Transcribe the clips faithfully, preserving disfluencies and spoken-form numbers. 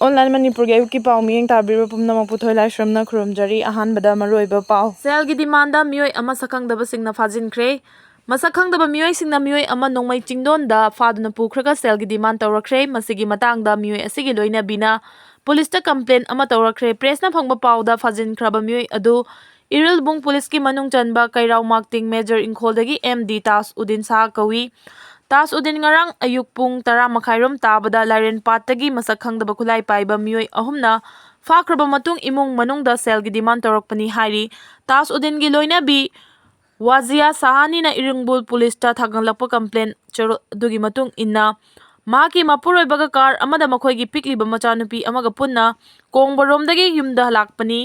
Online ꯃꯅꯤꯄꯨꯔꯒꯤ ꯑꯌꯨꯛꯀꯤ ꯄꯥꯎ ꯃꯤꯠꯌꯦꯡ ꯇꯥꯕꯤꯔꯤꯕ ꯄꯨꯝꯅꯃꯛꯄꯨ ꯊꯣꯏꯂꯥꯏꯁ꯭ꯔꯝꯅ ꯈꯨꯔꯨꯝꯖꯔꯤ꯫ ꯑꯍꯥꯟꯕꯗ ꯃꯔꯨꯑꯣꯏꯕ ꯄꯥꯎ꯫ ꯁꯦꯜꯒꯤ ꯗꯤꯃꯥꯟꯗ ꯃꯤꯑꯣꯏ ꯑꯃ ꯁꯛꯈꯪꯗꯕꯁꯤꯡꯅ ꯐꯥꯖꯤꯟꯈ꯭ꯔꯦ꯫ ꯃꯁꯛ ꯈꯪꯗꯕ ꯃꯤꯑꯣꯏꯁꯤꯡꯅ ꯃꯤꯑꯣꯏ ꯑꯃ ꯅꯣꯡꯃꯩ ꯆꯤꯡꯗꯣꯟꯗ ꯐꯥꯗꯨꯅ ꯄꯨꯈ꯭ꯔꯒ ꯁꯦꯜꯒꯤ ꯗꯤꯃꯥꯟ ꯇꯧꯔꯛꯈ꯭ꯔꯦ꯫ ꯃꯁꯤꯒꯤ ꯃꯇꯥꯡꯗ ꯃꯤꯑꯣꯏ ꯑꯁꯤꯒꯤ ꯂꯣꯏꯅꯕꯤꯅ ꯄꯨꯂꯤꯁꯇ ꯀꯝꯄ꯭ꯂꯦꯟ ꯑꯃ ꯇꯧꯔꯛꯈ꯭ꯔꯦ꯫ ꯄ꯭ꯔꯦꯁꯅ ꯐꯪꯕ ꯄꯥꯎꯗ ꯐꯥꯖꯤꯟꯈ꯭ꯔꯕ ꯃꯤꯑꯣꯏ ꯑꯗꯨ ꯏꯔꯤꯜꯕꯨꯡ ꯄꯨꯂꯤꯁꯀꯤ ꯃꯅꯨꯡ ꯆꯟꯕ ꯀꯩꯔꯥꯎ ꯃꯥꯛꯇꯤꯡ ꯃꯦꯖꯔ ꯏꯪꯈꯣꯜꯗꯒꯤ ꯑꯦꯝ ꯗꯤ ꯇꯥꯖ ꯎꯗꯤꯟ ꯁꯥꯍ ꯀꯧꯏ꯫ ꯇꯥꯖ ꯎꯗꯤꯟ ꯉꯔꯥꯡ ꯑꯌꯨꯛ ꯄꯨꯡ ꯇꯔꯥ ꯃꯈꯥꯏꯔꯣꯝ ꯇꯥꯕꯗ ꯂꯥꯏꯔꯦꯟꯄꯥꯠꯇꯒꯤ ꯃꯁꯛ ꯈꯪꯗꯕ ꯈꯨꯠꯂꯥꯏ ꯄꯥꯏꯕ ꯃꯤꯑꯣꯏ ꯑꯍꯨꯝꯅ ꯐꯥꯈ꯭ꯔꯕ ꯃꯇꯨꯡ ꯏꯃꯨꯡ ꯃꯅꯨꯡꯗ ꯁꯦꯜꯒꯤ ꯗꯤꯃꯥꯟ ꯇꯧꯔꯛꯄꯅꯤ ꯍꯥꯏꯔꯤ꯫ ꯇꯥꯖ ꯎꯗꯤꯟꯒꯤ ꯂꯣꯏꯅꯕꯤ ꯋꯥꯖꯤꯌꯥ ꯁꯥꯍꯥꯅꯤꯅ ꯏꯔꯤꯡꯕꯨꯜ ꯄꯨꯂꯤꯁꯇ ꯊꯥꯡꯒꯠꯂꯛꯄ ꯀꯝꯄ꯭ꯂꯦꯟ ꯆꯦꯔꯣꯜ ꯑꯗꯨꯒꯤ ꯃꯇꯨꯡ ꯏꯟꯅ, ꯃꯍꯥꯛꯀꯤ ꯃꯄꯨꯔꯣꯏꯕꯒ ꯀꯥꯔ ꯑꯃꯗ ꯃꯈꯣꯏꯒꯤ ꯄꯤꯛꯂꯤꯕ ꯃꯆꯥꯅꯨꯄꯤ ꯑꯃꯒ ꯄꯨꯟꯅ ꯀꯣꯡꯕꯔꯣꯝꯗꯒꯤ ꯌꯨꯝꯗ ꯂꯥꯛꯄꯅꯤ꯫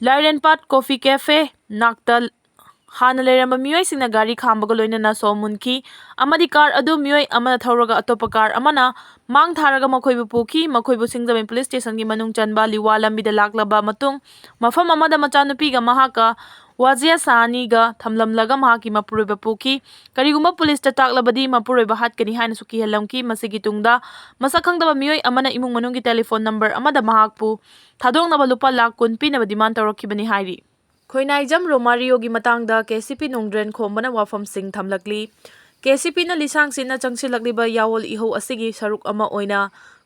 ꯂꯥꯏꯔꯦꯟꯄꯥꯠ ꯀꯣꯐꯤ ꯀꯦꯐꯦ ꯅꯥꯛꯇ ꯍꯥꯟꯅ ꯂꯩꯔꯝꯕ ꯃꯤꯑꯣꯏꯁꯤꯡꯅ ꯒꯥꯔꯤ ꯈꯥꯝꯕꯒ ꯂꯣꯏꯅꯅ ꯁꯣꯝ ꯃꯨꯟꯈꯤ ꯑꯃꯗꯤ ꯀꯥꯔ ꯑꯗꯨ ꯃꯤꯑꯣꯏ ꯑꯃꯅ ꯊꯧꯔꯒ ꯑꯇꯣꯞꯄ ꯀꯥꯔ ꯑꯃꯅ ꯃꯥꯡ ꯊꯥꯔꯒ ꯃꯈꯣꯏꯕꯨ ꯄꯨꯈꯤ꯫ ꯃꯈꯣꯏꯕꯨ ꯁꯤꯡꯖꯃꯩ ꯄꯨꯂꯤꯁ ꯁ꯭ꯇꯦꯁꯟꯒꯤ ꯃꯅꯨꯡ ꯆꯟꯕ ꯂꯤꯋꯥ ꯂꯝꯕꯤꯗ ꯂꯥꯛꯂꯕ ꯃꯇꯨꯡ, ꯃꯐꯝ ꯑꯃꯗ ꯃꯆꯥꯅꯨꯄꯤꯒ ꯃꯍꯥꯛꯀ ꯋꯥꯖꯤꯌꯥ ꯁꯥꯍꯥꯅꯤꯒ ꯊꯝꯂꯝꯂꯒ ꯃꯍꯥꯛꯀꯤ ꯃꯄꯨꯔꯣꯏꯕ ꯄꯨꯈꯤ꯫ ꯀꯔꯤꯒꯨꯝꯕ ꯄꯨꯂꯤꯁꯇ ꯇꯥꯛꯂꯕꯗꯤ ꯃꯄꯨꯔꯣꯏꯕ ꯍꯥꯠꯀꯅꯤ ꯍꯥꯏꯅꯁꯨ ꯀꯤꯍꯜꯂꯝꯈꯤ꯫ ꯃꯁꯤꯒꯤ ꯇꯨꯡꯗ ꯃꯁꯛ ꯈꯪꯗꯕ ꯃꯤꯑꯣꯏ ꯑꯃꯅ ꯏꯃꯨꯡ ꯃꯅꯨꯡꯒꯤ ꯇꯦꯂꯤꯐꯣꯟ ꯅꯝꯕꯔ ꯑꯃꯗ ꯃꯍꯥꯛꯄꯨ ꯊꯥꯗꯣꯛꯅꯕ ꯂꯨꯄꯥ ꯂꯥꯈ ꯀꯨꯟ ꯄꯤꯅꯕ ꯗꯤꯃꯥꯟ ꯇꯧꯔꯛꯈꯤꯕꯅꯤ ꯍꯥꯏꯔꯤ꯫ ꯈꯣꯏꯅꯥꯏꯖꯝ ꯔꯣꯃꯥꯔꯤꯌꯣꯒꯤ ꯃꯇꯥꯡꯗ ꯀꯦ ꯁꯤ ꯄꯤ ꯅꯣꯡꯗ꯭ꯔꯦꯟ ꯈꯣꯝꯕꯅ ꯋꯥꯐꯝꯁꯤꯡ ꯊꯝꯂꯛꯂꯤ꯫ ꯀꯦ ꯁꯤ ꯄꯤꯅ ꯂꯤꯁꯥꯡ ꯁꯤꯠꯅ ꯆꯪꯁꯤꯜꯂꯛꯂꯤꯕ ꯌꯥꯑꯣꯜ ꯏꯍꯧ ꯑꯁꯤꯒꯤ ꯁꯔꯨꯛ ꯑꯃ ꯑꯣꯏꯅ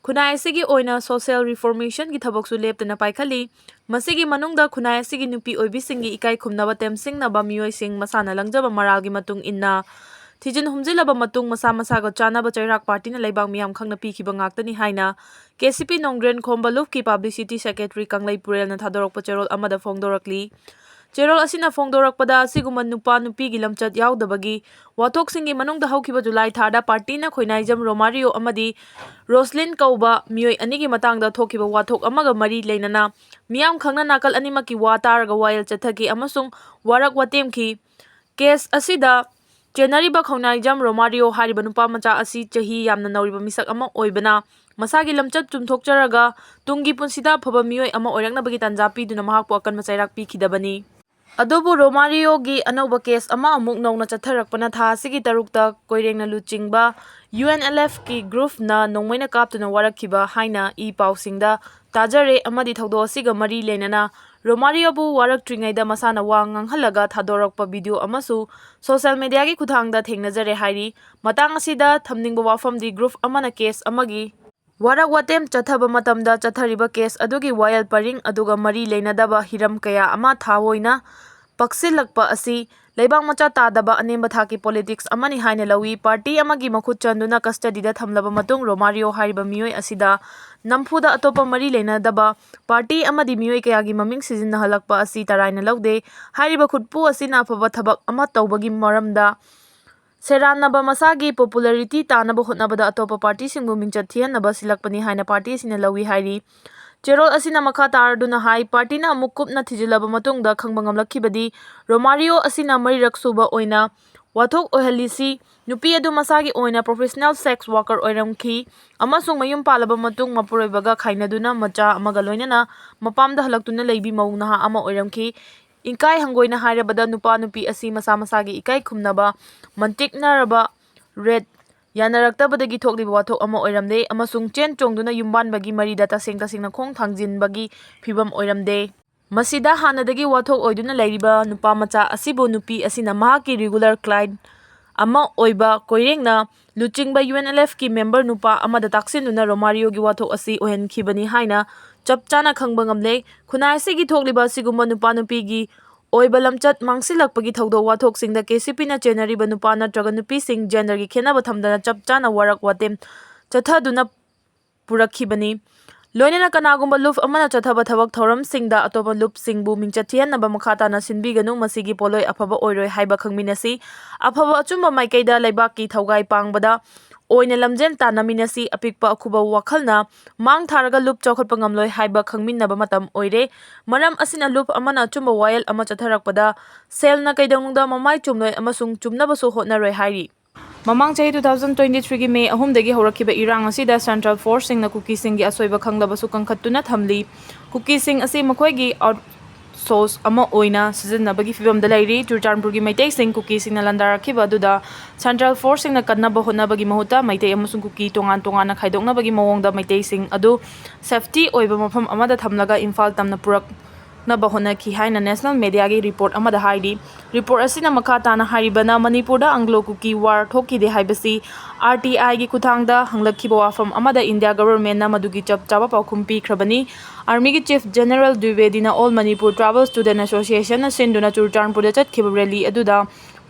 ꯈꯨꯟꯅꯥꯏ ꯑꯁꯤꯒꯤ ꯑꯣꯏꯅ ꯁꯣꯁꯤꯌꯦꯜ ꯔꯤꯐꯣꯔꯃꯦꯁꯟꯒꯤ ꯊꯕꯛꯁꯨ ꯂꯦꯞꯇꯅ ꯄꯥꯏꯈꯠꯂꯤ꯫ ꯃꯁꯤꯒꯤ ꯃꯅꯨꯡꯗ ꯈꯨꯟꯅꯥꯏ ꯑꯁꯤꯒꯤ ꯅꯨꯄꯤ ꯑꯣꯏꯕꯤꯁꯤꯡꯒꯤ ꯏꯀꯥꯏ ꯈꯨꯝꯅꯕ ꯇꯦꯝꯁꯤꯡꯅꯕ ꯃꯤꯑꯣꯏꯁꯤꯡ ꯃꯁꯥꯅ ꯂꯪꯖꯕ ꯃꯔꯥꯜꯒꯤ ꯃꯇꯨꯡ ꯏꯟꯅ ꯊꯤꯖꯤꯟ ꯍꯨꯝꯖꯤꯜꯂꯕ ꯃꯇꯨꯡ ꯃꯁꯥ ꯃꯁꯥꯒ ꯆꯥꯟꯅꯕ ꯆꯩꯔꯥꯛ ꯄꯥꯔꯇꯤꯅ ꯂꯩꯕꯥꯛ ꯃꯤꯌꯥꯝ ꯈꯪꯅ ꯄꯤꯈꯤꯕ ꯉꯥꯛꯇꯅꯤ ꯍꯥꯏꯅ ꯀꯦ ꯁꯤ ꯄꯤ ꯅꯣꯡꯗ꯭ꯔꯦꯟ ꯈꯣꯝꯕ ꯂꯨꯞꯀꯤ ꯄꯕ꯭ꯂꯤꯁꯤꯇꯤ ꯁꯦꯀ꯭ꯔꯦꯇꯔꯤ ꯀꯪꯂꯩ ꯄꯨꯔꯦꯜꯅ ꯊꯥꯗꯣꯔꯛꯄ ꯆꯦꯔꯣꯜ ꯑꯃꯗ ꯐꯣꯡꯗꯣꯔꯛꯂꯤ꯫ ꯆꯦꯔꯣꯜ ꯑꯁꯤꯅ ꯐꯣꯡꯗꯣꯔꯛꯄꯗ ꯑꯁꯤꯒꯨꯝꯕ ꯅꯨꯄꯥ ꯅꯨꯄꯤꯒꯤ ꯂꯝꯆꯠ ꯌꯥꯎꯗꯕꯒꯤ ꯋꯥꯊꯣꯛꯁꯤꯡꯒꯤ ꯃꯅꯨꯡꯗ ꯍꯧꯈꯤꯕ ꯖꯨꯂꯥꯏ ꯊꯥꯗ ꯄꯥꯔꯇꯤꯅ ꯈꯣꯏꯅꯥꯏꯖꯝ ꯔꯣꯃꯥꯔꯤꯌꯣ ꯑꯃꯗꯤ ꯔꯣꯁꯂꯤꯟ ꯀꯧꯕ ꯃꯤꯑꯣꯏ ꯑꯅꯤꯒꯤ ꯃꯇꯥꯡꯗ ꯊꯣꯛꯈꯤꯕ ꯋꯥꯊꯣꯛ ꯑꯃꯒ ꯃꯔꯤ ꯂꯩꯅꯅ ꯃꯤꯌꯥꯝ ꯈꯪꯅ ꯅꯥꯀꯜ ꯑꯅꯤꯃꯛꯀꯤ ꯋꯥ ꯇꯥꯔꯒ ꯋꯥꯌꯦꯜ ꯆꯠꯊꯈꯤ ꯑꯃꯁꯨꯡ ꯋꯥꯔꯛ ꯋꯥꯇꯦꯝꯈꯤ꯫ ꯀꯦꯁ ꯑꯁꯤꯗ ꯆꯦꯟꯅꯔꯤꯕ ꯈꯣꯡꯅꯥꯏꯖꯝ ꯔꯣꯃꯥꯔꯤꯌꯣ ꯍꯥꯏꯔꯤꯕ ꯅꯨꯄꯥ ꯃꯆꯥ ꯑꯁꯤ ꯆꯍꯤ ꯌꯥꯝꯅ ꯅꯧꯔꯤꯕ ꯃꯤꯁꯛ ꯑꯃ ꯑꯣꯏꯕꯅ, ꯃꯁꯥꯒꯤ ꯂꯝꯆꯠ ꯆꯨꯝꯊꯣꯛꯆꯔꯒ ꯇꯨꯡꯒꯤ ꯄꯨꯟꯁꯤꯗ ꯑꯐꯕ ꯃꯤꯑꯣꯏ ꯑꯃ ꯑꯣꯏꯔꯛꯅꯕꯒꯤ ꯇꯥꯟꯖꯥ ꯄꯤꯗꯨꯅ ꯃꯍꯥꯛꯄꯨ ꯑꯀꯟꯕ ꯆꯩꯔꯥꯛ ꯄꯤꯈꯤꯗꯕꯅꯤ꯫ ꯑꯗꯨꯕꯨ ꯔꯣꯃꯥꯔꯤꯌꯣꯒꯤ ꯑꯅꯧꯕ ꯀꯦꯁ ꯑꯃ ꯑꯃꯨꯛ ꯅꯧꯅ ꯆꯠꯊꯔꯛꯄꯅ ꯊꯥ ꯑꯁꯤꯒꯤ ꯇꯔꯨꯛꯇ ꯀꯣꯏꯔꯦꯡꯅ ꯂꯨꯆꯤꯡꯕ ꯌꯨ ꯑꯦꯟ ꯑꯦꯜ ꯑꯦꯐꯀꯤ ꯒ꯭ꯔꯨꯞꯅ ꯅꯣꯡꯃꯩꯅ ꯀꯥꯞꯇꯨꯅ ꯋꯥꯔꯛꯈꯤꯕ ꯍꯥꯏꯅ ꯏ ꯄꯥꯎꯁꯤꯡꯗ ꯇꯥꯖꯔꯦ ꯑꯃꯗꯤ ꯊꯧꯗꯣꯛ ꯑꯁꯤꯒ ꯃꯔꯤ ꯂꯩꯅꯅ ꯔꯣꯃꯥꯔꯤꯌꯣꯕꯨ ꯋꯥꯔꯛꯇ꯭ꯔꯤꯉꯩꯗ ꯃꯁꯥꯅ ꯋꯥ ꯉꯥꯡꯍꯜꯂꯒ ꯊꯥꯗꯣꯔꯛꯄ ꯚꯤꯗꯤꯑꯣ ꯑꯃꯁꯨ ꯁꯣꯁꯦꯜ ꯃꯦꯗꯤꯌꯥꯒꯤ ꯈꯨꯠꯊꯥꯡꯗ ꯊꯦꯡꯅꯖꯔꯦ ꯍꯥꯏꯔꯤ꯫ ꯃꯇꯥꯡ ꯑꯁꯤꯗ ꯊꯝꯅꯤꯡꯕ ꯋꯥꯐꯝꯗꯤ ꯒ꯭ꯔꯨꯞ ꯑꯃꯅ ꯀꯦꯁ ꯑꯃꯒꯤ ꯋꯥꯔꯛ ꯋꯥꯇꯦꯝ ꯆꯠꯊꯕ ꯃꯇꯝꯗ ꯆꯠꯊꯔꯤꯕ ꯀꯦꯁ ꯑꯗꯨꯒꯤ ꯋꯥꯌꯦꯜ ꯄꯔꯤꯡ ꯑꯗꯨꯒ ꯃꯔꯤ ꯂꯩꯅꯗꯕ ꯍꯤꯔꯝ ꯀꯌꯥ ꯑꯃ ꯊꯥꯑꯣꯏꯅ ꯄꯛꯁꯤꯜꯂꯛꯄ ꯑꯁꯤ ꯂꯩꯕꯥꯛ ꯃꯆꯥ ꯇꯥꯗꯕ ꯑꯅꯦꯝꯕ ꯊꯥꯛꯀꯤ ꯄꯣꯂꯤꯇꯤꯛꯁ ꯑꯃꯅꯤ ꯍꯥꯏꯅ ꯂꯧꯏ꯫ ꯄꯥꯔꯇꯤ ꯑꯃꯒꯤ ꯃꯈꯨꯠ ꯆꯟꯗꯨꯅ ꯀꯁꯇꯗꯤꯗ ꯊꯝꯂꯕ ꯃꯇꯨꯡ ꯔꯣꯃꯥꯔꯤꯌꯣ ꯍꯥꯏꯔꯤꯕ ꯃꯤꯑꯣꯏ ꯑꯁꯤꯗ ꯅꯝꯐꯨꯗ ꯑꯇꯣꯞꯄ ꯃꯔꯤ ꯂꯩꯅꯗꯕ ꯄꯥꯔꯇꯤ ꯑꯃꯗꯤ ꯃꯤꯑꯣꯏ ꯀꯌꯥꯒꯤ ꯃꯃꯤꯡ ꯁꯤꯖꯤꯟꯅꯍꯜꯂꯛꯄ ꯑꯁꯤ ꯇꯔꯥꯏꯅ ꯂꯧꯗꯦ꯫ ꯍꯥꯏꯔꯤꯕ ꯈꯨꯠꯄꯨ ꯑꯁꯤꯅ ꯑꯐꯕ ꯊꯕꯛ ꯑꯃ ꯇꯧꯕꯒꯤ ꯃꯔꯝꯗ ꯁꯦꯔꯥꯟꯅꯕ ꯃꯁꯥꯒꯤ ꯄꯣꯄꯨꯂꯔꯤꯇꯤ ꯇꯥꯅꯕ ꯍꯣꯠꯅꯕꯗ ꯑꯇꯣꯞꯄ ꯄꯥꯔꯇꯤꯁꯤꯡꯕꯨ ꯃꯤꯡꯆꯠ ꯊꯤꯍꯟꯅꯕ ꯁꯤꯜꯂꯛꯄꯅꯤ ꯍꯥꯏꯅ ꯄꯥꯔꯇꯤ ꯑꯁꯤꯅ ꯂꯧꯏ ꯍꯥꯏꯔꯤ꯫ ꯆꯦꯔꯣꯜ ꯑꯁꯤꯅ ꯃꯈꯥ ꯇꯥꯔꯗꯨꯅ ꯍꯥꯏ, ꯄꯥꯔꯇꯤꯅ ꯑꯃꯨꯛ ꯀꯨꯞꯅ ꯊꯤꯖꯤꯜꯂꯕ ꯃꯇꯨꯡꯗ ꯈꯪꯕ ꯉꯝꯂꯛꯈꯤꯕꯗꯤ ꯔꯣꯃꯥꯔꯤꯌꯣ ꯑꯁꯤꯅ ꯃꯔꯤꯔꯛ ꯁꯨꯕ ꯑꯣꯏꯅ ꯋꯥꯊꯣꯛ ꯑꯣꯏꯍꯜꯂꯤꯁꯤ꯫ ꯅꯨꯄꯤ ꯑꯗꯨ ꯃꯁꯥꯒꯤ ꯑꯣꯏꯅ ꯄ꯭ꯔꯣꯐꯦꯁꯅꯦꯜ ꯁꯦꯛꯁ ꯋꯥꯔꯀꯔ ꯑꯣꯏꯔꯝꯈꯤ ꯑꯃꯁꯨꯡ ꯃꯌꯨꯝ ꯄꯥꯜꯂꯕ ꯃꯇꯨꯡ ꯃꯄꯨꯔꯣꯏꯕꯒ ꯈꯥꯏꯅꯗꯨꯅ ꯃꯆꯥ ꯑꯃꯒ ꯂꯣꯏꯅꯅ ꯃꯄꯥꯝꯗ ꯍꯜꯂꯛꯇꯨꯅ ꯂꯩꯕꯤ ꯃꯧ ꯅꯍꯥ ꯑꯃ ꯑꯣꯏꯔꯝꯈꯤ꯫ ꯏꯀꯥꯏ ꯍꯪꯒꯣꯏꯅ ꯍꯥꯏꯔꯕꯗ ꯅꯨꯄꯥ ꯅꯨꯄꯤ ꯑꯁꯤ ꯃꯁꯥ ꯃꯁꯥꯒꯤ ꯏꯀꯥꯏ ꯈꯨꯝꯅꯕ, ꯃꯟꯇꯤꯛꯅꯔꯕ ꯔꯦꯠ ꯌꯥꯅꯔꯛꯇꯕꯗꯒꯤ ꯊꯣꯛꯂꯤꯕ ꯋꯥꯊꯣꯛ ꯑꯃ ꯑꯣꯏꯔꯝꯗꯦ ꯑꯃꯁꯨꯡ ꯆꯦꯟ ꯆꯣꯡꯗꯨꯅ ꯌꯨꯝꯕꯥꯟꯕꯒꯤ ꯃꯔꯤꯗ ꯇꯁꯦꯡ ꯇꯁꯦꯡꯅ ꯈꯣꯡ ꯊꯥꯡꯖꯤꯟꯕꯒꯤ ꯐꯤꯚꯝ ꯑꯣꯏꯔꯝꯗꯦ꯫ ꯃꯁꯤꯗ ꯍꯥꯟꯅꯗꯒꯤ ꯋꯥꯊꯣꯛ ꯑꯣꯏꯗꯨꯅ ꯂꯩꯔꯤꯕ ꯅꯨꯄꯥ ꯃꯆꯥ ꯑꯁꯤꯕꯨ ꯅꯨꯄꯤ ꯑꯁꯤꯅ ꯃꯍꯥꯛꯀꯤ ꯔꯤꯒꯨꯂꯔ ꯀ꯭ꯂꯥꯏꯟꯠ ꯑꯃ ꯑꯣꯏꯕ ꯀꯣꯏꯔꯦꯡꯅ ꯂꯨꯆꯤꯡꯕ ꯌꯨ ꯑꯦꯟ ꯑꯦꯜ ꯑꯦꯐꯀꯤ ꯃꯦꯝꯕꯔ ꯅꯨꯄꯥ ꯑꯃꯗ ꯇꯥꯛꯁꯤꯟꯗꯨꯅ ꯔꯣꯃꯥꯔꯤꯌꯣꯒꯤ ꯋꯥꯊꯣꯛ ꯑꯁꯤ ꯑꯣꯏꯍꯟꯈꯤꯕꯅꯤ ꯍꯥꯏꯅ ꯆꯞ ꯆꯥꯅ ꯈꯪꯕ ꯉꯝꯂꯦ꯫ ꯈꯨꯟꯅꯥꯏ ꯑꯁꯤꯒꯤ ꯊꯣꯛꯂꯤꯕ ꯑꯁꯤꯒꯨꯝꯕ ꯅꯨꯄꯥ ꯅꯨꯄꯤꯒꯤ ꯑꯣꯏꯕ ꯂꯝꯆꯠ ꯃꯥꯡꯁꯤꯜꯂꯛꯄꯒꯤ ꯊꯧꯗꯣꯛ ꯋꯥꯊꯣꯛꯁꯤꯡꯗ ꯀꯦ ꯁꯤ ꯄꯤꯅ ꯆꯦꯟꯅꯔꯤꯕ ꯅꯨꯄꯥ ꯅꯠꯇ꯭ꯔꯒ ꯅꯨꯄꯤꯁꯤꯡ ꯖꯦꯟꯗꯔꯒꯤ ꯈꯦꯠꯅꯕ ꯊꯝꯗꯅ ꯆꯞ ꯆꯥꯅ ꯋꯥꯔꯛ ꯋꯥꯇꯦꯝ ꯆꯠꯊꯗꯨꯅ ꯄꯨꯔꯛꯈꯤꯕꯅꯤ꯫ ꯂꯣꯏꯅꯅ ꯀꯅꯥꯒꯨꯝꯕ ꯂꯨꯞ ꯑꯃꯅ ꯆꯠꯊꯕ ꯊꯕꯛ ꯊꯧꯔꯝꯁꯤꯡꯗ ꯑꯇꯣꯞꯄ ꯂꯨꯞꯁꯤꯡꯕꯨ ꯃꯤꯡꯆꯠ ꯊꯤꯍꯟꯅꯕ ꯃꯈꯥ ꯇꯥꯅ ꯁꯤꯟꯕꯤꯒꯅꯨ, ꯃꯁꯤꯒꯤ ꯄꯣꯠꯂꯣꯏ ꯑꯐꯕ ꯑꯣꯏꯔꯣꯏ ꯍꯥꯏꯕ ꯈꯪꯃꯤꯟꯅꯁꯤ꯫ ꯑꯐꯕ ꯑꯆꯨꯝꯕ ꯃꯥꯏꯀꯩꯗ ꯂꯩꯕꯥꯛꯀꯤ ꯊꯧꯒꯥꯏ ꯄꯥꯡꯕꯗ ꯑꯣꯏꯅ ꯂꯝꯖꯦꯜ ꯇꯥꯟꯅꯃꯤꯟꯅꯁꯤ꯫ ꯑꯄꯤꯛꯄ ꯑꯈꯨꯕ ꯋꯥꯈꯜꯅ ꯃꯥꯡ ꯊꯥꯔꯒ ꯂꯨꯞ ꯆꯥꯎꯈꯠꯄ ꯉꯝꯂꯣꯏ ꯍꯥꯏꯕ ꯈꯪꯃꯤꯟꯅꯕ ꯃꯇꯝ ꯑꯣꯏꯔꯦ꯫ ꯃꯔꯝ ꯑꯁꯤꯅ ꯂꯨꯞ ꯑꯃꯅ ꯑꯆꯨꯝꯕ ꯋꯥꯌꯦꯜ ꯑꯃ ꯆꯠꯊꯔꯛꯄꯗ ꯁꯦꯜꯅ ꯀꯩꯗꯧꯅꯨꯡꯗ ꯃꯃꯥꯏ ꯆꯨꯝꯂꯣꯏ ꯑꯃꯁꯨꯡ ꯆꯨꯝꯅꯕꯁꯨ ꯍꯣꯠꯅꯔꯣꯏ ꯍꯥꯏꯔꯤ꯫ ꯃꯃꯥꯡ ꯆꯍꯤ two thousand twenty threeꯒꯤ ꯃꯦ ꯑꯍꯨꯝꯗꯒꯤ ꯍꯧꯔꯛꯈꯤꯕ ꯏꯔꯥꯡ ꯑꯁꯤꯗ ꯁꯦꯟꯇ꯭ꯔꯦꯜ ꯐꯣꯔꯁꯁꯤꯡꯅ ꯀꯨꯀꯤꯁꯤꯡꯒꯤ ꯑꯁꯣꯏꯕ ꯈꯪꯂꯕꯁꯨ ꯀꯟꯈꯠꯇꯨꯅ ꯊꯝꯂꯤ꯫ ꯀꯨꯀꯤꯁꯤꯡ ꯑꯁꯤ ꯃꯈꯣꯏꯒꯤ ꯑꯥꯎꯠ-, ꯁꯣꯔꯁ ꯑꯃ ꯑꯣꯏꯅ ꯁꯤꯖꯤꯟꯅꯕꯒꯤ ꯐꯤꯕꯝꯗ ꯂꯩꯔꯤ꯫ ꯆꯨꯔꯆꯥꯟꯄꯨꯔꯒꯤ ꯃꯩꯇꯩꯁꯤꯡ ꯀꯨꯀꯤꯁꯤꯡꯅ ꯂꯥꯟꯗꯥꯔꯛꯈꯤꯕ ꯑꯗꯨꯗ ꯁꯦꯟꯇ꯭ꯔꯦꯜ ꯐꯣꯔꯁꯁꯤꯡꯅ ꯀꯟꯅꯕ ꯍꯣꯠꯅꯕꯒꯤ ꯃꯍꯨꯠꯇ ꯃꯩꯇꯩ ꯑꯃꯁꯨꯡ ꯀꯨꯀꯤ ꯇꯣꯉꯥꯟ ꯇꯣꯉꯥꯟꯅ ꯈꯥꯏꯗꯣꯛꯅꯕꯒꯤ ꯃꯑꯣꯡꯗ ꯃꯩꯇꯩꯁꯤꯡ ꯑꯗꯨ ꯁꯦꯐꯇꯤ ꯑꯣꯏꯕ ꯃꯐꯝ ꯑꯃꯗ ꯊꯝꯂꯒ ꯏꯝꯐꯥꯜ ꯇꯝꯅ ꯄꯨꯔꯛꯅꯕ ꯍꯣꯠꯅꯈꯤ ꯍꯥꯏꯅ ꯅꯦꯁꯅꯦꯜ ꯃꯦꯗꯤꯌꯥꯒꯤ ꯔꯤꯄꯣꯔꯠ ꯑꯃꯗ ꯍꯥꯏꯔꯤ꯫ ꯔꯤꯄꯣꯔꯠ ꯑꯁꯤꯅ ꯃꯈꯥ ꯇꯥꯅ ꯍꯥꯏꯔꯤꯕꯅ, ꯃꯅꯤꯄꯨꯔꯗ ꯑꯪꯒ꯭ꯂꯣ ꯀꯨꯀꯤ ꯋꯥꯔ ꯊꯣꯛꯈꯤꯗꯦ ꯍꯥꯏꯕꯁꯤ ꯑꯥꯔ ꯇꯤ ꯑꯥꯏꯒꯤ ꯈꯨꯠꯊꯥꯡꯗ ꯍꯪꯂꯛꯈꯤꯕ ꯋꯥꯐꯝ ꯑꯃꯗ ꯏꯟꯗꯤꯌꯥ ꯒꯚꯔꯟꯃꯦꯟꯠꯅ ꯃꯗꯨꯒꯤ ꯆꯞ ꯆꯥꯕ ꯄꯥꯎꯈꯨꯝ ꯄꯤꯈ꯭ꯔꯕꯅꯤ꯫ ꯑꯥꯔꯃꯤꯒꯤ ꯆꯤꯐ ꯖꯦꯅꯔꯦꯜ ꯗ꯭ꯋꯤꯕꯦꯗꯤꯅ ꯑꯣꯜ ꯃꯅꯤꯄꯨꯔ ꯇ꯭ꯔꯥꯏꯕꯦꯜ ꯁ꯭ꯇꯨꯗꯦꯟꯠ ꯑꯦꯁꯣꯁꯤꯌꯦꯁꯟꯅ ꯁꯤꯟꯗꯨꯅ ꯆꯨꯔꯆꯥꯟꯄꯨꯔꯗ ꯆꯠꯈꯤꯕ ꯔꯦꯂꯤ ꯑꯗꯨꯗ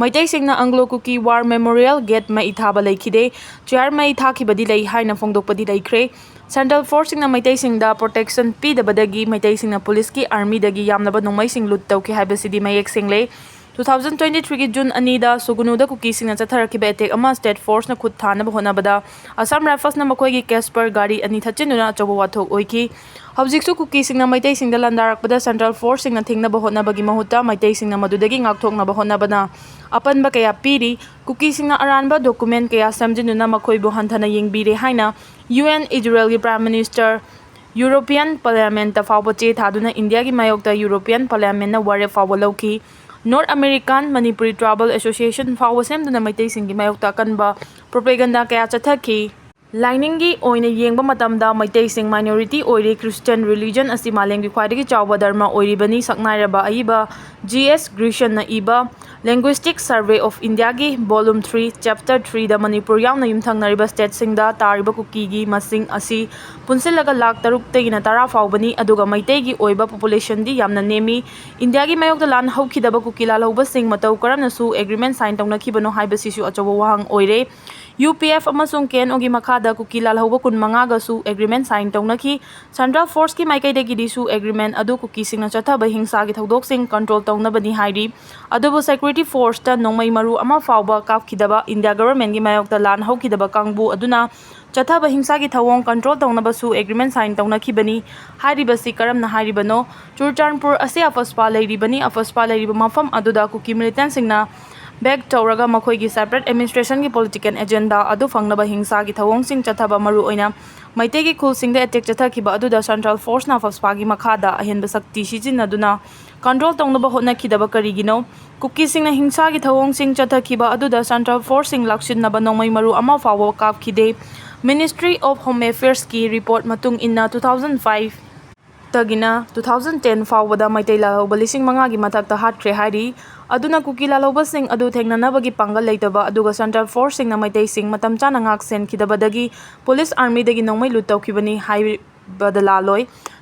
ꯃꯩꯇꯩꯁꯤꯡꯅ Anglo Kuki war memorial gate ꯃꯩ ꯊꯥꯕ ꯂꯩꯈꯤꯗꯦ, ꯆꯤꯌꯥꯔ ꯃꯩ ꯊꯥꯈꯤꯕꯗꯤ ꯂꯩ ꯍꯥꯏꯅ ꯐꯣꯡꯗꯣꯛꯄꯗꯤ ꯂꯩꯈ꯭ꯔꯦ꯫ ꯁꯦꯟꯇ꯭ꯔꯦꯜ ꯐꯣꯔꯁꯁꯤꯡꯅ ꯃꯩꯇꯩꯁꯤꯡꯗ ꯄ꯭ꯔꯣꯇꯦꯛꯁꯟ ꯄꯤꯗꯕꯗꯒꯤ ꯃꯩꯇꯩꯁꯤꯡꯅ ꯄꯨꯂꯤꯁꯀꯤ ꯑꯥꯔꯃꯤꯗꯒꯤ ꯌꯥꯝꯂꯕ ꯅꯣꯡꯃꯩꯁꯤꯡ ꯂꯨꯠ ꯇꯧꯈꯤ ꯍꯥꯏꯕꯁꯤꯗꯤ ꯃꯌꯦꯛ ꯁꯦꯡꯂꯦ꯫ ꯇꯨ ꯊꯥꯎꯖꯟ ꯇ꯭ꯋꯦꯟꯇꯤ ꯊ꯭ꯔꯤꯒꯤ ꯖꯨꯟ ꯑꯅꯤꯗ ꯁꯨꯒꯨꯅꯨꯗ ꯀꯨꯀꯤꯁꯤꯡꯅ ꯆꯠꯊꯔꯛꯈꯤꯕ ꯑꯦꯇꯦꯛ ꯑꯃ ꯁ꯭ꯇꯦꯠ ꯐꯣꯔꯁꯅ ꯈꯨꯠ ꯊꯥꯅꯕ ꯍꯣꯠꯅꯕꯗ ꯑꯁꯥꯝ ꯔꯥꯏꯐꯜꯁꯅ ꯃꯈꯣꯏꯒꯤ ꯀꯦꯁꯄꯔ ꯒꯥꯔꯤ ꯑꯅꯤ ꯊꯠꯆꯤꯟꯗꯨꯅ ꯑꯆꯧꯕ ꯋꯥꯊꯣꯛ ꯑꯣꯏꯈꯤ꯫ ꯍꯧꯖꯤꯛꯁꯨ ꯀꯨꯀꯤꯁꯤꯡꯅ ꯃꯩꯇꯩꯁꯤꯡꯗ ꯂꯥꯟꯗꯥꯔꯛꯄꯗ ꯁꯦꯟꯇ꯭ꯔꯦꯜ ꯐꯣꯔꯁꯁꯤꯡꯅ ꯊꯤꯡꯅꯕ ꯍꯣꯠꯅꯕꯒꯤ ꯃꯍꯨꯠꯇ ꯃꯩꯇꯩꯁꯤꯡꯅ ꯃꯗꯨꯗꯒꯤ ꯉꯥꯛꯊꯣꯛꯅꯕ ꯍꯣꯠꯅꯕꯅ ꯑꯄꯟꯕ ꯀꯌꯥ ꯄꯤꯔꯤ꯫ ꯀꯨꯀꯤꯁꯤꯡꯅ ꯑꯔꯥꯟꯕ ꯗꯣꯀꯨꯃꯦꯟꯠ ꯀꯌꯥ ꯁꯦꯝꯖꯤꯟꯗꯨꯅ ꯃꯈꯣꯏꯕꯨ ꯍꯟꯊꯅ ꯌꯦꯡꯕꯤꯔꯦ ꯍꯥꯏꯅ ꯌꯨ ꯑꯦꯟ ꯏꯖꯔꯦꯜꯒꯤ ꯄ꯭ꯔꯥꯏꯝ ꯃꯤꯅꯤꯁꯇꯔ ꯌꯨꯔꯣꯄꯤꯌꯟ ꯄꯥꯔꯂꯤꯌꯥꯃꯦꯟꯠꯇ ꯐꯥꯎꯕ ꯆꯦ ꯊꯥꯗꯨꯅ ꯏꯟꯗꯤꯌꯥꯒꯤ ꯃꯥꯌꯣꯛꯇ ꯌꯨꯔꯣꯄꯤꯌꯟ ꯄꯥꯔꯂꯤꯌꯥꯃꯦꯟꯠꯅ ꯋꯥꯔꯦꯞ ꯐꯥꯎꯕ ꯂꯧꯈꯤ꯫ North American Manipuri tribal association ꯐꯥꯎꯕ ꯁꯦꯝꯗꯨꯅ ꯃꯩꯇꯩꯁꯤꯡꯒꯤ ꯃꯥꯌꯣꯛꯇ ꯑꯀꯟꯕ ꯄ꯭ꯔꯣꯄꯦꯒꯟꯗꯥ ꯀꯌꯥ ꯆꯠꯊꯈꯤ꯫ ꯂꯥꯏꯅꯤꯡꯒꯤ ꯑꯣꯏꯅ ꯌꯦꯡꯕ ꯃꯇꯝꯗ ꯃꯩꯇꯩꯁꯤꯡ ꯃꯥꯏꯅꯣꯔꯤꯇꯤ ꯑꯣꯏꯔꯤ꯫ ꯈ꯭ꯔꯤꯁꯇꯤꯌꯟ ꯔꯤꯂꯤꯖꯟ ꯑꯁꯤ ꯃꯥꯂꯦꯝꯒꯤ ꯈ꯭ꯋꯥꯏꯗꯒꯤ ꯆꯥꯎꯕ ꯙꯔꯃ ꯑꯣꯏꯔꯤꯕꯅꯤ꯫ ꯁꯛꯅꯥꯏꯔꯕ ꯑꯏꯕ ꯖꯤ ꯑꯦꯁ ꯒ꯭ꯔꯤꯁꯟꯅ ꯏꯕ Linguistic Survey of Indiaꯒꯤ volume three, chapter threeꯗ Manipur ꯌꯥꯎꯅ ꯌꯨꯝꯊꯪꯅꯔꯤꯕ ꯁ꯭ꯇꯦꯠꯁꯤꯡꯗ ꯇꯥꯔꯤꯕ ꯀꯨꯀꯤꯒꯤ ꯃꯁꯤꯡ ꯑꯁꯤ ꯄꯨꯟꯁꯤꯜꯂꯒ ꯂꯥꯈ ꯇꯔꯨꯛꯇꯒꯤꯅ ꯇꯔꯥ ꯐꯥꯎꯕꯅꯤ, ꯑꯗꯨꯒ ꯃꯩꯇꯩꯒꯤ ꯑꯣꯏꯕ ꯄꯣꯄꯨꯂꯦꯁꯟꯗꯤ ꯌꯥꯝꯅ ꯅꯦꯝꯃꯤ꯫ ꯏꯟꯗꯤꯌꯥꯒꯤ ꯃꯥꯌꯣꯛꯇ ꯂꯥꯟ ꯍꯧꯈꯤꯗꯕ ꯀꯨꯀꯤ ꯂꯥꯜꯍꯧꯕꯁꯤꯡ ꯃꯇꯧ ꯀꯔꯝꯅ ꯁꯨ ꯑꯦꯒ꯭ꯔꯤꯃꯦꯟꯠ ꯁꯥꯏꯟ ꯇꯧꯅꯈꯤꯕꯅꯣ ꯍꯥꯏꯕꯁꯤꯁꯨ ꯑꯆꯧꯕ ꯋꯥꯍꯪ ꯑꯣꯏꯔꯦ꯫ ꯌꯨ ꯄꯤ ꯑꯦꯐ ꯑꯃꯁꯨꯡ ꯀꯦ ꯑꯦꯟ ꯑꯣꯒꯤ ꯃꯈꯥꯗ ꯀꯨꯀꯤ ꯂꯥꯜꯍꯧꯕ ꯀꯨꯟꯃꯉꯥꯒꯁꯨ ꯑꯦꯒ꯭ꯔꯤꯃꯦꯟꯠ ꯁꯥꯏꯟ ꯇꯧꯅꯈꯤ꯫ ꯁꯦꯟꯇ꯭ꯔꯦꯜ ꯐꯣꯔꯁꯀꯤ ꯃꯥꯏꯀꯩꯗꯒꯤꯗꯤ ꯁꯨ ꯑꯦꯒ꯭ꯔꯤꯃꯦꯟꯠ ꯑꯗꯨ ꯀꯨꯀꯤꯁꯤꯡꯅ ꯆꯠꯊꯕ ꯍꯤꯡꯁꯥꯒꯤ ꯊꯧꯗꯣꯛꯁꯤꯡ ꯀꯟꯇ꯭ꯔꯣꯜ ꯇꯧꯅꯕꯅꯤ ꯍꯥꯏꯔꯤ꯫ ꯑꯗꯨꯕꯨ ꯁꯦꯀ꯭ꯌꯨꯔꯤꯇꯤ ꯐꯣꯔꯁꯇ ꯅꯣꯡꯃꯩ ꯃꯔꯨ ꯑꯃ ꯐꯥꯎꯕ ꯀꯥꯞꯈꯤꯗꯕ ꯏꯟꯗꯤꯌꯥ ꯒꯚꯔꯟꯃꯦꯟꯠꯀꯤ ꯃꯥꯌꯣꯛꯇ ꯂꯥꯟ ꯍꯧꯈꯤꯗꯕ ꯀꯥꯡꯕꯨ ꯑꯗꯨꯅ ꯆꯠꯊꯕ ꯍꯤꯡꯁꯥꯒꯤ ꯊꯧꯑꯣꯡ ꯀꯟꯇ꯭ꯔꯣꯜ ꯇꯧꯅꯕꯁꯨ ꯑꯦꯒ꯭ꯔꯤꯃꯦꯟꯠ ꯁꯥꯏꯟ ꯇꯧꯅꯈꯤꯕꯅꯤ꯫ ꯍꯥꯏꯔꯤꯕꯁꯤ ꯀꯔꯝꯅ ꯍꯥꯏꯔꯤꯕꯅꯣ? ꯆꯨꯔꯆꯥꯟꯄꯨꯔ ꯑꯁꯤ ꯑꯐꯁꯄꯥ ꯂꯩꯔꯤꯕꯅꯤ꯫ ꯑꯐꯁꯄꯥ ꯂꯩꯔꯤꯕ ꯃꯐꯝ ꯑꯗꯨꯗ ꯀꯨꯀꯤ ꯃꯤꯂꯤꯇꯦꯟꯠꯁꯤꯡꯅ ꯕꯦꯛ ꯇꯧꯔꯒ ꯃꯈꯣꯏꯒꯤ separate administrationꯒꯤ political agenda ꯑꯗꯨ ꯐꯪꯅꯕ ꯍꯤꯡꯁꯥꯒꯤ ꯊꯧꯑꯣꯡꯁꯤꯡ ꯆꯠꯊꯕ, ꯃꯔꯨꯑꯣꯏꯅ ꯃꯩꯇꯩꯒꯤ ꯈꯨꯜꯁꯤꯡꯗ attack ꯆꯠꯊꯈꯤꯕ ꯑꯗꯨꯗ central forceꯅ ꯐꯁꯄꯥꯒꯤ ꯃꯈꯥꯗ ꯑꯍꯦꯟꯕ ꯁꯛꯇꯤ ꯁꯤꯖꯤꯟꯅꯗꯨꯅ control ꯇꯧꯅꯕ ꯍꯣꯠꯅꯈꯤꯗꯕ ꯀꯔꯤꯒꯤꯅꯣ? ꯀꯨꯀꯤꯁꯤꯡꯅ ꯍꯤꯡꯁꯥꯒꯤ ꯊꯧꯑꯣꯡꯁꯤꯡ ꯆꯠꯊꯈꯤꯕ ꯑꯗꯨꯗ central forceꯁꯤꯡ ꯂꯥꯛꯁꯤꯟꯅꯕ ꯅꯣꯡꯃꯩ ꯃꯔꯨ ꯑꯃ ꯐꯥꯎꯕ ꯀꯥꯞꯈꯤꯗꯦ꯫ Ministry of Home Affairsꯀꯤ report ꯃꯇꯨꯡ ꯏꯟꯅ two thousand five ꯇꯒꯤꯅ two thousand ten ꯐꯥꯎꯕꯗ ꯃꯩꯇꯩ ꯂꯥꯜꯍꯧꯕ ꯂꯤꯁꯤꯡ ꯃꯉꯥꯒꯤ ꯃꯊꯛꯇ ꯍꯥꯠꯈ꯭ꯔꯦ ꯍꯥꯏꯔꯤ꯫ ꯑꯗꯨꯅ ꯀꯨꯀꯤ ꯂꯥꯜꯍꯧꯕꯁꯤꯡ ꯑꯗꯨ ꯊꯦꯡꯅꯅꯕꯒꯤ ꯄꯥꯡꯒꯜ ꯂꯩꯇꯕ ꯑꯗꯨꯒ central forceꯁꯤꯡꯅ ꯃꯩꯇꯩꯁꯤꯡ ꯃꯇꯝ ꯆꯥꯅ ꯉꯥꯛ ꯁꯦꯟꯈꯤꯗꯕꯗꯒꯤ police armyꯗꯒꯤ ꯅꯣꯡꯃꯩ ꯂꯨꯠ ꯇꯧꯈꯤꯕꯅꯤ ꯍꯥꯏꯕꯗ ꯂꯥꯜꯂꯣꯏ꯫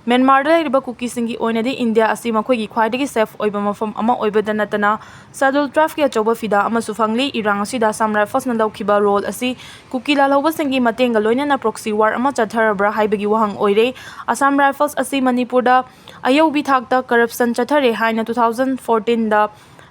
ꯃ꯭ꯌꯥꯟꯃꯥꯔꯗ ꯂꯩꯔꯤꯕ ꯀꯨꯀꯤꯁꯤꯡꯒꯤ ꯑꯣꯏꯅꯗꯤ ꯏꯟꯗꯤꯌꯥ ꯑꯁꯤ ꯃꯈꯣꯏꯒꯤ ꯈ꯭ꯋꯥꯏꯗꯒꯤ safe ꯑꯣꯏꯕ ꯃꯐꯝ ꯑꯃ ꯑꯣꯏꯕꯗ ꯅꯠꯇꯅ schedule twelveꯀꯤ ꯑꯆꯧꯕ ꯐꯤꯗꯥ ꯑꯃꯁꯨ ꯐꯪꯂꯤ꯫ ꯏꯔꯥꯡ ꯑꯁꯤꯗ Assam Riflesꯅ ꯂꯧꯈꯤꯕ role ꯑꯁꯤ ꯀꯨꯀꯤ ꯂꯥꯜꯍꯧꯕꯁꯤꯡꯒꯤ ꯃꯇꯦꯡꯒ ꯂꯣꯏꯅꯅ proxy war ꯑꯃ ꯆꯠꯊꯔꯕ꯭ꯔꯥ ꯍꯥꯏꯕꯒꯤ ꯋꯥꯍꯪ ꯑꯣꯏꯔꯦ꯫ Assam Rifles ꯑꯁꯤ ꯃꯅꯤꯄꯨꯔꯗ ꯑꯌꯧꯕꯤ ꯊꯥꯛꯇ corruption ꯆꯠꯊꯔꯦ ꯍꯥꯏꯅ two thousand fourteenꯗ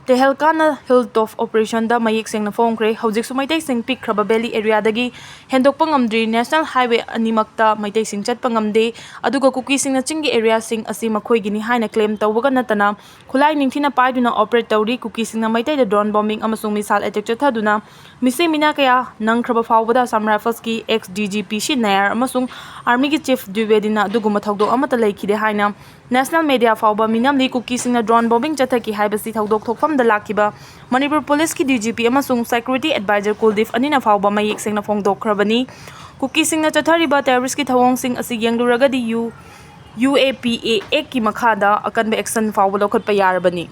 ꯇꯦꯍꯦꯜꯀꯥꯅ Hill Top Operationꯗ ꯃꯌꯦꯛ ꯁꯦꯡꯅ ꯐꯣꯡꯈ꯭ꯔꯦ꯫ ꯍꯧꯖꯤꯛꯁꯨ ꯃꯩꯇꯩꯁꯤꯡ ꯄꯤꯛꯈ꯭ꯔꯕ valley areaꯗꯒꯤ ꯍꯦꯟꯗꯣꯛꯄ ꯉꯝꯗ꯭ꯔꯤ꯫ National Highway ꯑꯅꯤꯃꯛꯇ ꯃꯩꯇꯩꯁꯤꯡ ꯆꯠꯄ ꯉꯝꯗꯦ꯫ ꯑꯗꯨꯒ ꯀꯨꯀꯤꯁꯤꯡꯅ ꯆꯤꯡꯒꯤ areaꯁꯤꯡ ꯑꯁꯤ ꯃꯈꯣꯏꯒꯤꯅꯤ ꯍꯥꯏꯅ claim ꯇꯧꯕꯒ ꯅꯠꯇꯅ ꯈꯨꯠꯂꯥꯏ ꯅꯤꯡꯊꯤꯅ ꯄꯥꯏꯗꯨꯅ operate ꯇꯧꯔꯤ꯫ ꯀꯨꯀꯤꯁꯤꯡꯅ ꯃꯩꯇꯩꯗ drone bombing ꯑꯃꯁꯨꯡ missile attack ꯆꯠꯊꯗꯨꯅ ꯃꯤꯁꯤ ꯃꯤꯅꯥ ꯀꯌꯥ ꯅꯪꯈ꯭ꯔꯕ ꯐꯥꯎꯕꯗ Assam Riflesꯀꯤ ex DGP ꯁꯤ ꯅꯌꯥꯔ ꯑꯃꯁꯨꯡ armyꯒꯤ chief ꯗ꯭ꯋꯤꯕꯦꯗꯤꯅ ꯑꯗꯨꯒꯨꯝꯕ ꯊꯧꯗꯣꯛ ꯑꯃꯠꯇ ꯂꯩꯈꯤꯗꯦ ꯍꯥꯏꯅ national media ꯐꯥꯎꯕ ꯃꯤꯅꯝꯂꯤ꯫ ꯀꯨꯀꯤꯁꯤꯡꯅ drone bombing ꯆꯠꯊꯈꯤ ꯍꯥꯏꯕꯁꯤ ꯊꯧꯗꯣꯛ ꯊꯣꯛꯐꯝꯗ ꯂꯥꯛꯈꯤꯕ ꯃꯅꯤꯄꯨꯔ policeꯀꯤ DGP ꯑꯃꯁꯨꯡ security advisor ꯀꯨꯜꯗꯤꯞ ꯑꯅꯤꯅ ꯐꯥꯎꯕ ꯃꯌꯦꯛ ꯁꯦꯡꯅ ꯐꯣꯡꯗꯣꯛꯈ꯭ꯔꯕꯅꯤ꯫ ꯀꯨꯀꯤꯁꯤꯡꯅ ꯆꯠꯊꯔꯤꯕ terroristꯀꯤ ꯊꯧꯑꯣꯡꯁꯤꯡ ꯑꯁꯤ ꯌꯦꯡꯂꯨꯔꯒꯗꯤ U UAPA Actꯀꯤ ꯃꯈꯥꯗ ꯑꯀꯟꯕ action ꯐꯥꯎꯕ ꯂꯧꯈꯠꯄ ꯌꯥꯔꯕꯅꯤ꯫